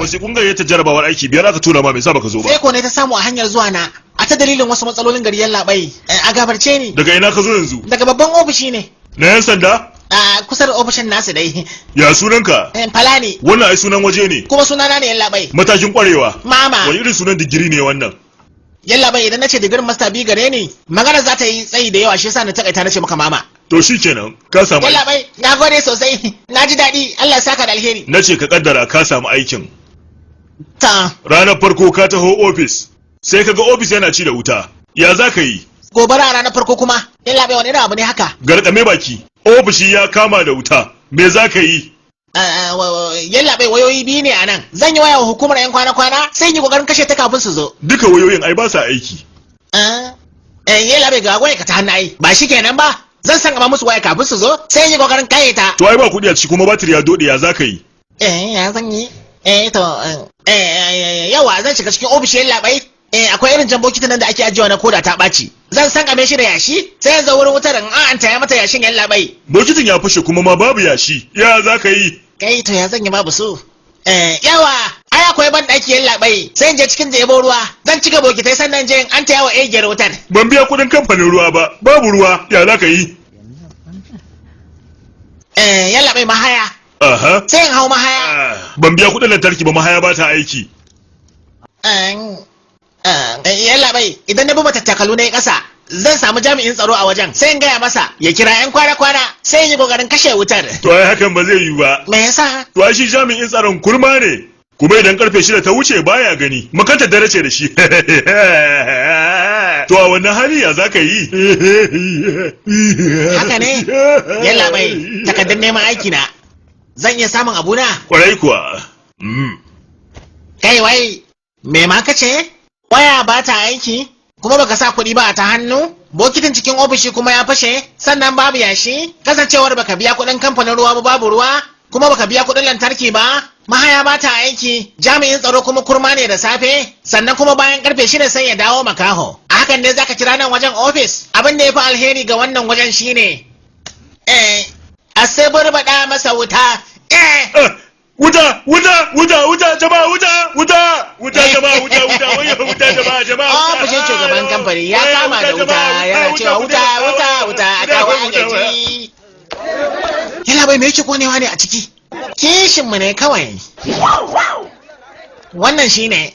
Wasiƙun gayyatar jarabawar aiki biyar aka tura ma, me yasa baka zo ba? Sai ko ne ta samu a hanyar zuwa na. A ta dalilin wasu matsalolin gari, yallaɓai. A gafarce ni. Daga ina ka zo yanzu? Daga babban ofishi ne. Na yan sanda? A kusa da ofishin nasu dai. Ya sunanka? Falani. Wannan ai sunan waje ne. Kuma sunana ne, yallaɓai. Matakin kwarewa? Mama. Wani irin sunan digiri ne wannan? Yallaɓai, idan nace digirin master bi gare ni, magana za ta yi tsayi da yawa, shi yasa na takaita nace maka mama. To shikenan, ka samu aiki. Yallaɓai, na gode sosai. Na ji daɗi. Allah ya saka da alheri. Na ce ka kaddara ka samu aikin. Ta. Ranar farko ka taho ofis, sai ka ga ofis yana ci da wuta. Ya za ka yi? Gobara a ranar farko kuma? Yallaɓai, wani irin abu ne haka? Garkame baki. Ofishi ya kama da wuta. Me za ka yi? Yallaɓai, wayoyi biyu ne a nan. Zan yi waya wa hukumar 'yan kwana-kwana, sai in yi kokarin kashe ta kafin su zo. Duka wayoyin ai ba sa aiki. Yallaɓai, ga waya ka ta hannu ai. Ba shi kenan ba. Zan san gaba musu waya kafin su zo, sai in yi kokarin kaye ta. To ai ba kuɗi a ciki, kuma batir ya dode, ya za ka yi? Eh, ya zan yi? Eh to, yawa, zan shiga cikin ofishin, yallaɓai. Akwai irin jan bokitin nan da ake ajiyewa na koda ta ɓaci. Zan san game shi da yashi, sai yanzu wurin wutar in an taya mata yashin, yallaɓai. Bokitin ya fashe kuma ma babu yashi. Ya za ka yi? Kai, to ya zan yi babu su? Yawa, ai akwai ban ɗaki, yallaɓai. Sai in je cikin jebo ruwa. Zan cika bokitai, sannan je in an taya wa egiyar wutar. Ban biya kuɗin kamfanin ruwa ba, babu ruwa, ya za ka yi? Yallaɓai, mahaya. Aha. Sai in hau mahaya. Ban biya kuɗin lantarki ba, mahaya ba ta aiki. Yallaɓai, idan na bi matattakalu na yi ƙasa, zan samu jami'in tsaro a wajen, sai in gaya masa ya kira 'yan kwana-kwana, sai in yi ƙoƙarin kashe wutar. To ai hakan ba zai yiwu ba. Me yasa? To ai shi jami'in tsaron kurma ne. Kuma idan karfe 6 ta wuce baya gani. Makantar dare ce da shi. To a wannan hali ya za ka yi? Haka ne? Yallaɓai, takardun neman aiki na. Zan iya samun abuna? Kwarai kuwa. Kai wai, me ma ka ce? Waya ba ta aiki? Kuma baka sa kuɗi ba a ta hannu? Bokitin cikin ofishi kuma ya fashe? Sannan babu yashi? Kasancewar baka biya kuɗin kamfanin ruwa ba, babu ruwa? Kuma baka biya kuɗin lantarki ba? Mahaya ba ta aiki, jami'in tsaro kuma kurma ne da safe, sannan kuma bayan karfe 6 sai ya dawo makaho. A hakan ne zaka kira nan wajen ofis? Abin da ya fi alheri ga wannan wajen shine, a sai burbaɗa masa wuta. Wuta, wuta, wuta, wuta, jama'a, wuta, wuta, wuta, jama'a, wuta, wuta, wayo, wuta, jama'a, jama'a. Ofishin shugaban kamfani ya kama da wuta, yana cewa wuta, wuta, wuta, a kawo agaji. Yallaɓai, me yake konewa ne a ciki? Kishinmu ne kawai. Wannan shine.